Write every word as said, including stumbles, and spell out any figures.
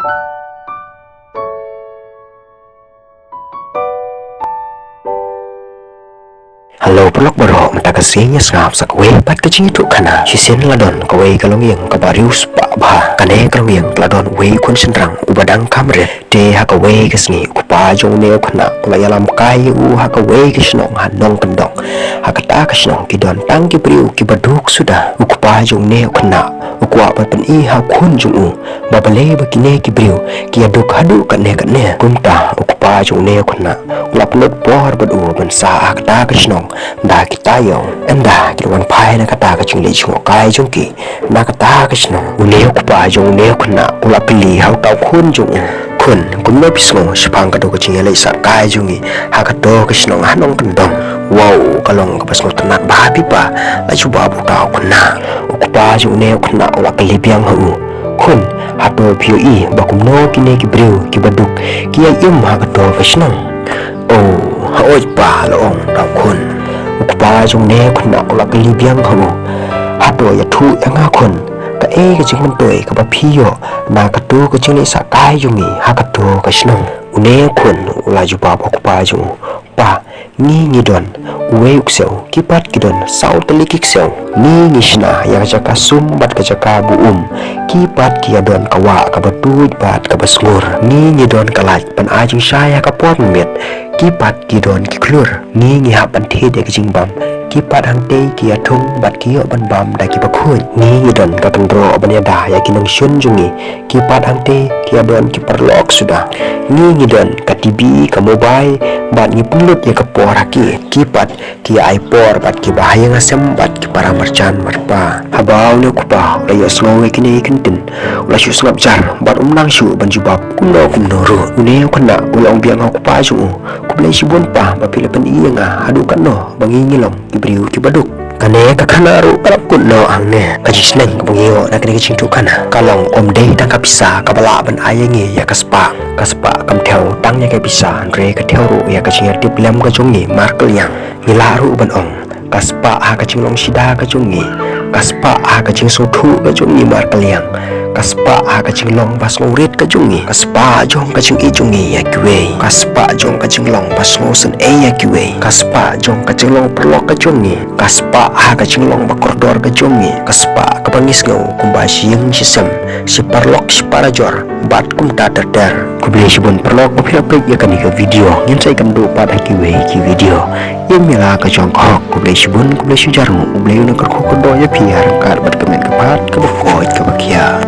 Hello paralok baroh, mynta ka sngi nga sngap sa kawei pat ka jingïathuhkhana. Shisien la don kawei ka longïing kaba riewspah bha. Kane ka longïing ka la don uwei u khun shynrang uba dang kham rit. Te ha kawei ka sngi u kpa jong une u khynnah u la ïalam kai ïa u ha kawei ka shnong ha nongkyndong. Ha kata ka shnong ki don tang ki briew kiba duk suda. U kpa jong une u khynnah u kwah ban pyni ha u khun jong u ba balei ba kine ki briew ki ïaduk haduh katne katne. Kumta u kpa jong une u khynnah u la pynlut por bad u ban sah ha kata ka shnong da ki taïew. Ynda ki la wan phai na kata ka jingleit jngohkai jong ki na kata ka shnong, une u kpa jong une u khynnah u la kylli ha uta u khun jong u, "Khun, kumno phi sngew shaphang kato ka jingïaleit sah kai jong ngi ha kato ka shnong ha nongkyndong?" "Wow, ka long kaba sngewtynnat bha phi pa," la jubab uta u khynnah. U kpa jong une u khynnah u la kylli biang ha u, "Khun, hato phi ïohi ba kumno kine ki briew kiba duk ki ïai im ha kato ka shnong?" "O, haoid pa," la ong uta u khun. U kpa jong une u khynnah u la kylli biang ha u, "Hato ïathuh ïa nga khun, kaei ka jingmyntoi kaba phi ïoh na kato ka jingleit sah kai jong ngi ha kato ka shnong?" Une u khun u la jubab ha u kpa jong u, "Pa, ngi ngi don uwei u ksiew, ki pat ki don saw tylli ki ksiew. Ngi ngi shna ïa ka jaka sum bad ka jaka buh um. Ki pat ki ïadon ka wah kaba tuid bad kaba sngur. Ngi ngi don ka light ban ai jingshai ha ka por mynmiet. Ki pat ki don ki khlur. Ngi ngi hap ban thied ïa ka jingbam. Ki pat hangtei ki ïathung bad ki ïoh ban bam da kiba khuid. Ngi ngi don ka kynroh ban ïada ïa ki nongshun jong ngi. Ki pat hangtei ki ïadon ki paralok suda. Ngi ngi don ka T V, ka mobile, bad ngi pynlut ïa ka por ha ki. Ki pat ki ai por bad kiba ha ïing ha sem bad ki para marjan marpa." Haba une u kpa u la ïohsngew ïa kine ki kyntien, u la shu sngap jar bad um nang shuh ban jubab kumno kumno ruh. Une u khynnah u la ong biang ha u kpa jong u, "Khublei shibun pa ba phi la pyni ïa nga haduh katno ba ngi ngi long ki briew kiba duk. Kane ka khynnah ruh ka la kut noh hangne. Ka jingsneng kaba ngi ïoh na kane ka jingïathuhkhana ka long ym dei tang ka pisa kaba lah ban ai ïa ngi ïa ka spah. Ka spah kam thew tang ïa ka pisa, hynrei ka thew ruh ïa ka jingïatiplem ka jong ngi markylliang. Ngi lah ruh ban ong, ka spah ha ka jinglong shida ka jong ngi, ka spah ha ka jingsngewthuh ka jong ngi markylliang, ka spah ha ka jinglong basngewrit ka jong ngi, ka spah jong ka jingïeit jong ngi ïa kiwei, ka spah jong ka jinglong basngewsynei ïa kiwei, ka spah jong ka jinglong paralok ka jong ngi, ka spah ha ka jinglong bakordor ka jong ngi, ka spah kaba ngi sngew kumba shi ïing shi sem, shi paralok shi parajor, bad kumta ter ter." Khublei shibun paralok ba phi la peit ïa kane ka video. Ngin sa ïakynduh pat ha kiwei ki video. Ïa me la ka jong ka hok. Khublei shibun, khublei shihajar nguh. U Blei un kyrkhu kyrdoh ïa phi ha ryngkat bad ka met ka phad kaba koit kaba khiah.